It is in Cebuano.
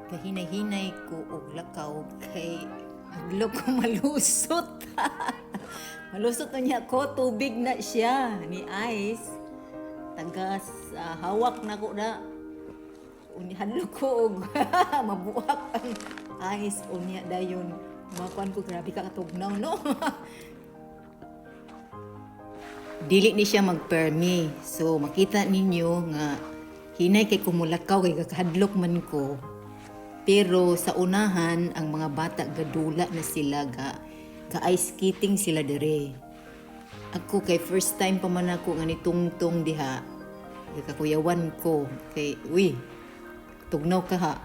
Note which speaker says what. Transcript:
Speaker 1: Kahinay-hinay ko og lakaw kay hadlok ko malusot. Malusot na niya ko, tubig na siya ni ice. Tagas hawak na ko na. Unya hadlok ko og mabuak ang ice, unya dayon. Makuan ko, grabe ka katugnaw, no? Dili ni siya magpermi. So makita ninyo nga hinay kay kumulakaw kay kakahadlok man ko. Pero sa unahan ang mga bata gadula na sila, ga ice skating sila dire. Ako kay first time pa man ako nga nitungtong diha. Kakakuyawan ko kay uy, tugnaw ka ha.